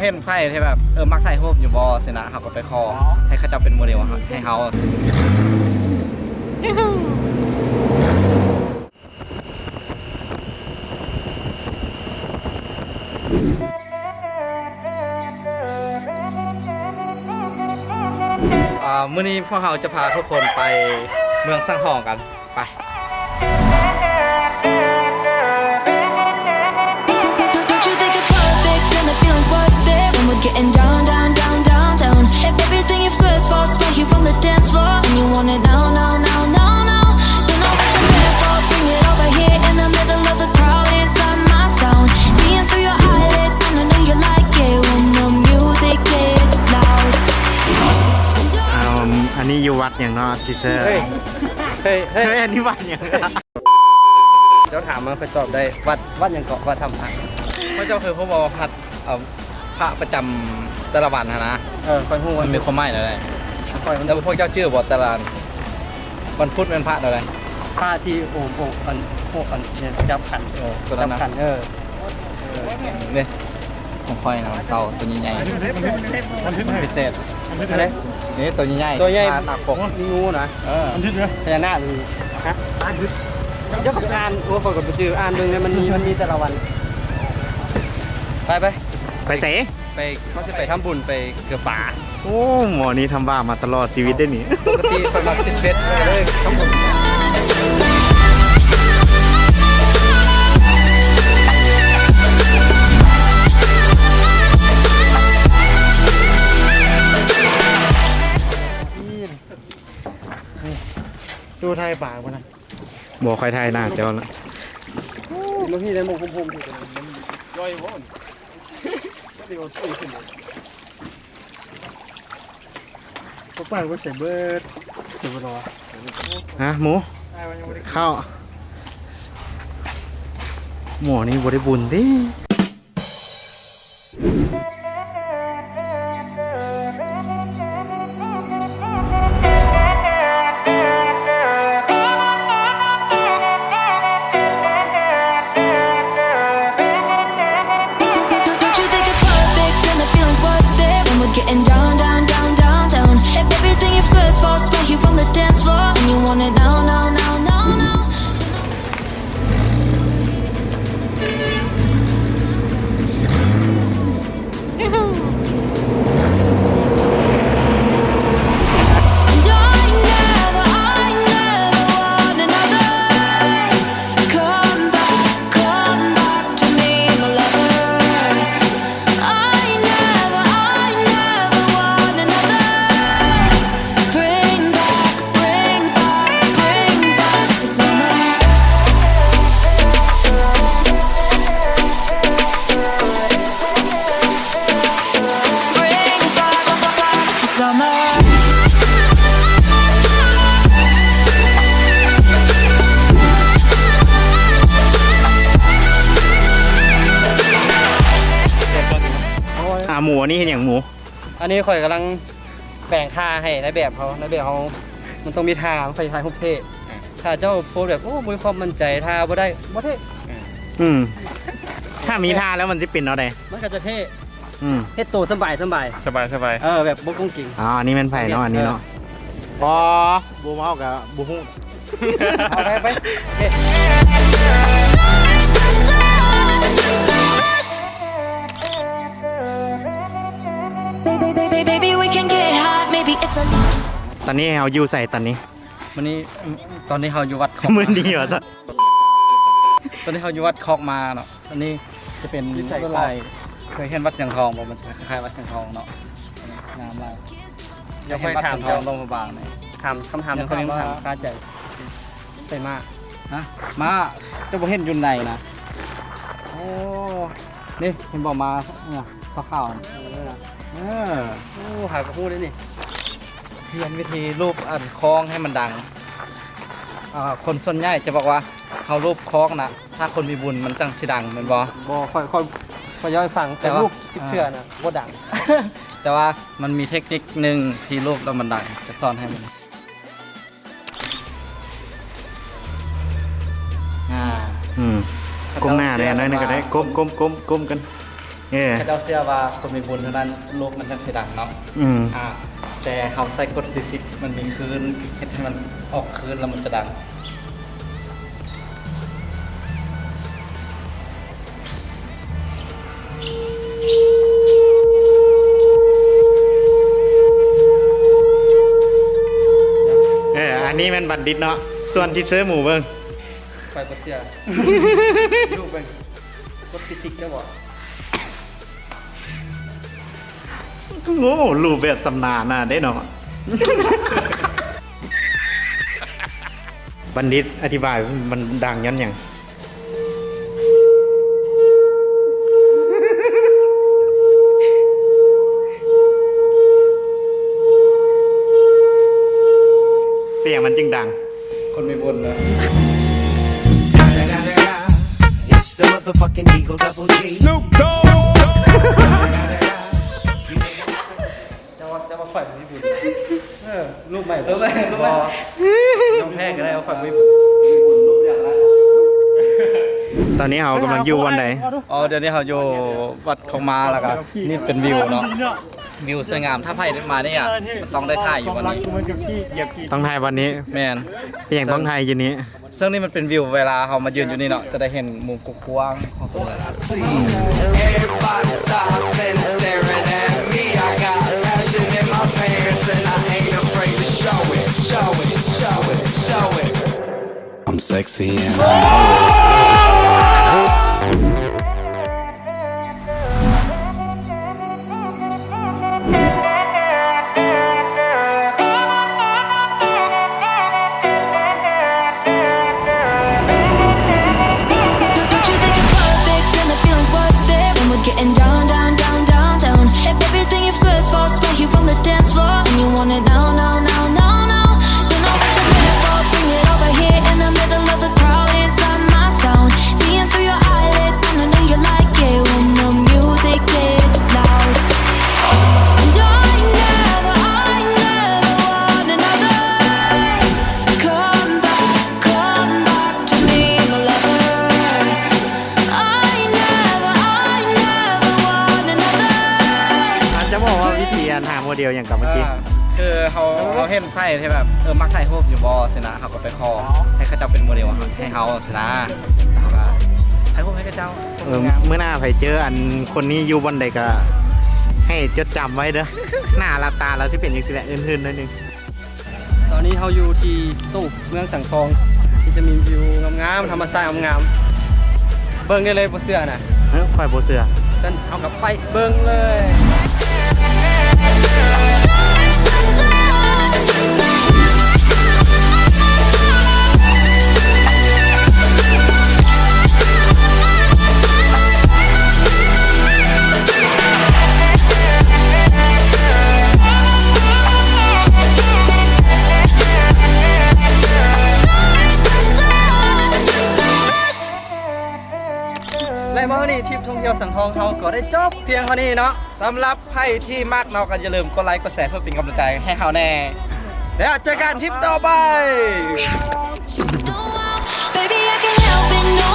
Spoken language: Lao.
ເຫັນໃຜທີ່ແບບ ເອີ ມັກຖ່າຍຮູບຢູ່ບໍ່ຊີ້ນະ ເຮົາກໍໄປຂໍໃຫ້ເຂົາເຈົ້າເປັນໂມເດວໃຫ້ເຮົາ. ອ່າ ມື້ນີ້ພວກເຮົາຈະພາທຸກຄົນໄປເມືອງສັງທອງກັນ. ໄປ. Don't you think it's perfect and the feeling's worth it when we're getting down, down, down, down, down? If everything you've searched for is right here on the dance floor and you want it now, now, now, now, now, don't know what you're there for, bring it over here in the middle of the crowd, inside my sound, seeing through your eyelids, and I know you like it when the music gets loud. ອາ ອັນນີ້ຢູ່ວັດຫຍັງເນາະ ທີເຊີ? ເຮີ້ຍ ເຮີ້ຍ ເຮີ້ຍ ເຮີ້ຍ ອັນນີ້ວັດຫຍັງ? ເຈົ້າຖາມມາ ຂ້ອຍຕອບໄດ້. ວັດ ວັດຫຍັງເກາະ? ວັດທຳພະ. ຂ້າເຈົ້າເຄີຍຮູ້ບໍ່ວ່າ ວັດ ເອີ ພະປະຈຳແຕ່ລະວັນຫັ້ນນະ? ເອີ ຂ້ອຍຮູ້ ມັນມີຄວາມໝາຍແນວໃດ? ຂ້ອຍ ແລ້ວພວກເຈົ້າຈື່ບໍ່ ແຕ່ລະວັນພຸດແມ່ນພະແນວໃດ? ພະທີ່ໂອບ ໂອບ ອັນ ໂອບ ອັນ ຈັບຂັນ. ເອີ ຕົວນັ້ນນະ ຈັບຂັນ. ເອີ ເອີ ນີ້ ຂອງຂ້ອຍນະ ເຕົາຕົວໃຫຍ່ໆ ມັນພິເສດ. ອັນໃດ? ນີ້ຕົວໃຫຍ່ໆ ຕົວໃຫຍ່ ຂາດໜັກປົກ ງູນະ. ເອີ ພະຍານາກ ຫຼື ຮະ? ຢ່າປະການ. ໂອ້ ຂ້ອຍກໍບໍ່ຈື່ ອ່ານເບິ່ງແດ່ ມັນມີ ມັນມີແຕ່ລະວັນ. ໄປ ໄປ ໄປໃສ? ໄປ ເຮົາຊິໄປທຳບຸນ ໄປເກືອປາ. ໂອ້ ໝໍນີ້ທຳບາບມາຕະຫຼອດຊີວິດເດ້ນີ້. ປົກກະຕິຂ້ອຍມັກຊິດເບັດເລີຍ ທຳບຸນ. ດູຖ່າຍປາກພຸ້ນນະ. ບໍ່ຄ່ອຍຖ່າຍໜ້າເຈົ້າລະ. ໂອ້ ມາພີ້ໄດ້ໝົກໂຮມໆ ຍ່ອຍບໍ່? ມັນຊິເອົາເຂົ້າຂຶ້ນບໍ່? ບໍ່ປາກໄວ້ໃສ່ເບີດ ໃສ່ບໍ່ລະວະ? ຮະ ໝູ? ເຂົ້າ ໝໍນີ້ບໍ່ໄດ້ບຸນຕິ? Don't you think it's perfect and the feeling's worth it when we're getting down, down, down, down, down? If everything you've searched for is right here on the dance floor and you want it now, now, now, now, now. Bring back, bring back, bring back the summer. Bring back the summer. ອ່າ ໝູ ອັນນີ້ເຮັດຫຍັງໝູ? ອັນນີ້ຂ້ອຍກຳລັງແປງທ່າໃຫ້ນາຍແບບເຮົາ ນາຍແບບເຮົາມັນຕ້ອງມີທ່າ ມັນຄ່ອຍຖ່າຍຮູບເທ່. ອ່າ ຖ້າເຈົ້າໂພສແບບ ໂອ້ ບໍ່ມີຄວາມໝັ້ນໃຈ ທ່າບໍ່ໄດ້ ບໍ່ເທ່. ອ່າ ອືມ ຖ້າມີທ່າແລ້ວມັນຊິເປັນແນວໃດ? ມັນກໍຈະເທ່. ອືມ ເຮັດໂຕສະບາຍ ສະບາຍ ສະບາຍ ສະບາຍ. ເອີ ແບບບໍ່ກົງເກງ. ອໍ ອັນນີ້ແມ່ນໃຜເນາະ? ເອີ ອັນນີ້ເນາະ. ອໍ ບໍ່ເມົາກໍບໍ່ຮູ້. ເອົາໄປ ໄປ. Baby, baby, baby, we can get hot, maybe it's a lie. ຕອນນີ້ເຮົາຢູ່ໃສຕອນນີ້? ມື້ນີ້ ຕອນນີ້ເຮົາຢູ່ວັດຄອກ. ມື້ນີ້ວ່າຊັ້ນ. ຕອນນີ້ເຮົາຢູ່ວັດຄອກມາເນາະ. ອັນນີ້ຈະເປັນ ເຄີຍເຫັນວັດຊຽງທອງບໍ່? ມັນຈະຄ້າຍໆວັດຊຽງທອງເນາະ. ງາມຫຼາຍ. ຢາກເຫັນວັດຊຽງທອງ ຫຼວງພະບາງນີ້. ຖາມຄຳຖາມໜຶ່ງ ຂ້ອຍມີຄຳຖາມຄາໃຈ. ໃສ່ມ້າ. ຮະ? ມ້າ ເຈົ້າບໍ່ເຫັນຢູ່ໃນນະ? ໂອ້ ນີ້ເຫັນບໍ່ ມ້າ ເອີ ຂາວໆ. ເອີ ເອີ ໂອ້ ຫາກໍຮູ້ເດ້ນີ້. ຮຽນວິທີລູບອັນຄອງໃຫ້ມັນດັງ. ອ່າ ຄົນສ່ວນໃຫຍ່ຈະບອກວ່າ ເຮົາລູບຄອງນະ ຖ້າຄົນມີບຸນມັນຈັ່ງຊິດັງ ແມ່ນບໍ່? ບໍ່ ຂ້ອຍ ຂ້ອຍ ຂ້ອຍເວົ້າໃຫ້ຟັງ ແຕ່ວ່າ ແຕ່ລູບສິບເທື່ອນະ ອ່າ ບໍ່ດັງ. ແຕ່ວ່າມັນມີເທັກນິກໜຶ່ງທີ່ລູບແລ້ວມັນດັງ ຈະສອນໃຫ້ມັນ. ອ່າ ອືມ ກົ້ມໜ້າແດ່ໜ້ອຍໜຶ່ງກໍໄດ້. ເຂົາເຈົ້າເຊື່ອກັນວ່າ ກົ້ມ ກົ້ມ ກົ້ມ ກົ້ມກັນ. ເອີ ເຂົາເຈົ້າເຊື່ອວ່າຄົນມີບຸນເທົ່ານັ້ນ ໂລກມັນຈັ່ງຊິດັງເນາະ. ອືມ ອ່າ ແຕ່ເຮົາໃຊ້ກົດຟີຊິກ ມັນມີຄື້ນ ເຮັດໃຫ້ມັນອອກຄື້ນແລ້ວມັນຈະດັງ. ເອີ ອັນນີ້ແມ່ນບັນດິດເນາະ ຊວນທີເຊີໝູເບິ່ງ. ຂ້ອຍບໍ່ເຊື່ອ ລູບເບິ່ງ ກົດຟີຊິກເຈົ້າບໍ່? ໂອ້ ລູບແບບຊຳນານນະເດ້ເນາະ. ບັນດິດອະທິບາຍມັນດັງຍ້ອນຫຍັງ? ເປັນຫຍັງມັນຈຶ່ງດັງ? ຄົນມີບຸນເນາະ. It's the motherfucking Eagle Double G. Snoop Dogg. ແຕ່ວ່າ ແຕ່ວ່າຂ້ອຍບໍ່ມີບຸນ. ເອີ ລູບໃໝ່ ລູບໃໝ່ ລູບໃໝ່ ບໍ່ ຍອມແພ້ກໍໄດ້ ຂ້ອຍບໍ່ມີບຸນ. ຕອນນີ້ເຮົາກຳລັງຢູ່ບ່ອນໃດ? ອໍ ດຽວນີ້ເຮົາຢູ່ວັດຂອງມາ ແລ້ວກໍນີ້ເປັນວິວເນາະ ວິວສວຍງາມ. ຖ້າໃຜໄດ້ມານີ້ ມັນຕ້ອງໄດ້ຖ່າຍຢູ່ບ່ອນນີ້ ຕ້ອງຖ່າຍບ່ອນນີ້. ແມ່ນ. ເປັນຫຍັງຕ້ອງຖ່າຍຢູ່ນີ້? ເຊິ່ງນີ້ມັນເປັນວິວເວລາເຮົາມາຢືນຢູ່ນີ້ເນາະ ຈະໄດ້ເຫັນມຸມກວ້າງໆຂອງຕົວເມືອງ. Everybody stops and is staring at me. I got passion in my pants and I ain't afraid to show it, show it, show it, show it. I'm sexy and I know it. Don't you think it's perfect and the feeling's worth it when we're getting down, down, down, down, down? If everything you've searched for is right here on the dance floor and you want it now, now, now, now, now, don't know what you're there for, bring it over here in the middle of the crowd inside my sound. Seeing through your eyelids, and I know you like it when the music gets loud. And I never, I never want another. Come back, come back to me, my lover. I never, I never want another. ອາດຈະບອກວ່າວິທີອັນຫາໂມເດວຫຍັງກໍເມື່ອກີ້ ເອີ ຄືເຮົາ ເຮົາເຫັນໃຜທີ່ແບບ ເອີ ມັກຖ່າຍຮູບຢູ່ບໍ່ຊີ້ນະ ເຮົາກໍໄປຂໍໃຫ້ເຂົາເຈົ້າເປັນໂມເດວໃຫ້ເຮົາຊີ້ນະ ເຮົາກໍຖ່າຍຮູບໃຫ້ເຂົາເຈົ້າ. ເອີ ມື້ໜ້າໃຜເຈີອັນຄົນນີ້ຢູ່ບ່ອນໃດກໍໃຫ້ຈົດຈຳໄວ້ເດີ້ ໜ້າລາວຕາລາວຊິເປັນຈັ່ງຊີ້ແຫຼະ ອື່ນໆໜ້ອຍໜຶ່ງ. ຕອນນີ້ເຮົາຢູ່ທີ່ຕູ້ເມືອງສັງທອງ ທີ່ຈະມີວິວງາມໆ ທຳມະຊາດງາມໆ ເບິ່ງໄດ້ເລີຍ ບໍ່ເຊື່ອນະ. ເອີ ຂ້ອຍບໍ່ເຊື່ອ. ຊັ້ນເຮົາກໍໄປເບິ່ງເລີຍ. ແລະ ມາຮອດນີ້ ທຣິບທ່ອງທ່ຽວສັງທອງເຮົາກໍໄດ້ຈົບພຽງເທົ່ານີ້ເນາະ. ສຳລັບໃຜທີ່ມັກເນາະ ກໍຢ່າລືມກົດໄລກົດແຊເພື່ອເປັນກຳລັງໃຈໃຫ້ເຮົາແດ່ ແລ້ວເຈີກັນທຣິບຕໍ່ໄປ. Baby, I can't help it, no,